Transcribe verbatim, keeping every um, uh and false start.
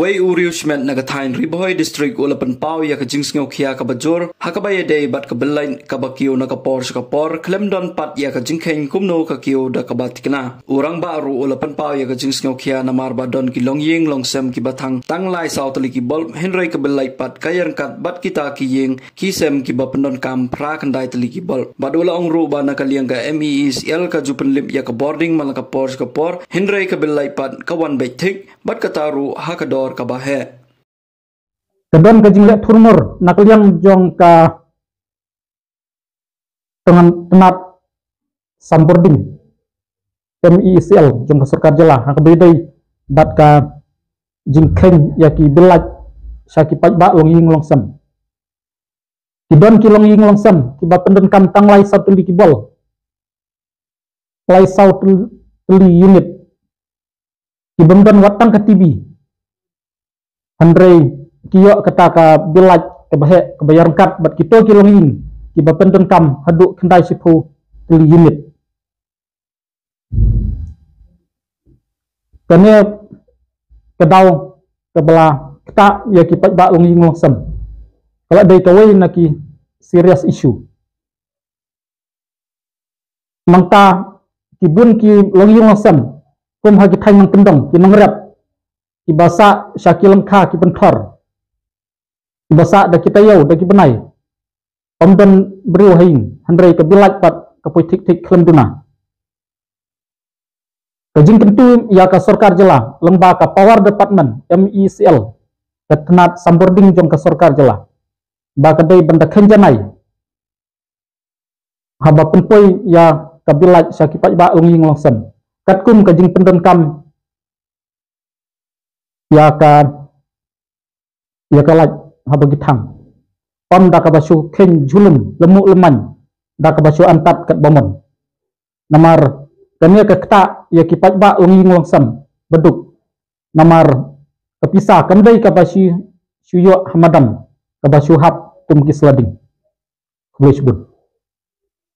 Wei u riewshmet na ka thaiñ Ri Bhoi District u la pynpaw ïa ka jingsngewkhia kaba jur ha kaba ïadei bad ka bill light kaba kiew na ka por sha ka por khlem don pat ïa ka jingkheiñ kumno ka kiew da kaba thikna. U rangbah ruh u la pynpaw ïa ka jingsngewkhia namar ba don ki longïing longsem kiba thang tang lai saw tylli ki bulb, hynrei ka bill light pat ka ïaryngkat bad kita ki ïing ki sem kiba pyndonkam phra khyndai tylli ki bulb. Bad u la ong ruh ba na ka liang ka M E E C L ka ju pynlip ïa ka bording man la ka por sha ka por, hynrei ka bill light pat ka wan beit thik, bad kata ruh ha ka dor kaba heh. Ka don ka jingleh thurmur na ka liang jong ka tnat, tnat sambording M E E C L jong ka sorkar jylla ha kaba ïadei bad ka jingkheiñ ïa ki bill light sha ki paidbah longïing longsem. Ki don ki longïing longsem kiba pyndonkam tang lai saw tylli ki bulb, lai saw tyl-, tylli unit, ki bym don wat tang ka T V, hynrei ki ïoh kata ka bill light kaba heh kaba ïaryngkat bad kito ki longïing kiba pyndonkam haduh khyndai shiphew tylli unit. Kane ka daw kaba la ktah ïa ki paidbah longïing longsem ka la dei kawei na ki serious issue. Nangta ki bun ki longïing longsem kum ha ki thaiñ nongkyndong, ki nongrep, kiba sah sha ki lyngkha ki pynthor, kiba sah da ki taïew da ki bnai, ym don briew ha ïing, hynrei ka bill light pat ka poi thik thik khlem duna. Ka jingkyntu ïa ka sorkar jylla lyngba ka Power Department M E E C L, ka tnat sambording jong ka sorkar jylla, ba ka dei ban da kheiñ janai haba pynpoi ïa ka bill light sha ki paidbah longïing longsem katkum ka jingpyndonkam ïa ka, ïa ka light haba ki thang, ym da kaba shu kheiñ jhulum lemu lemañ, da kaba shu antad katba mon. Namar kane ka ktah ïa ki paidbah longïing longsem baduk, namar ka pisa kam dei kaba shu, shu ïoh ha madan, kaba shu hap kum ki sla ding. Khublei shibun.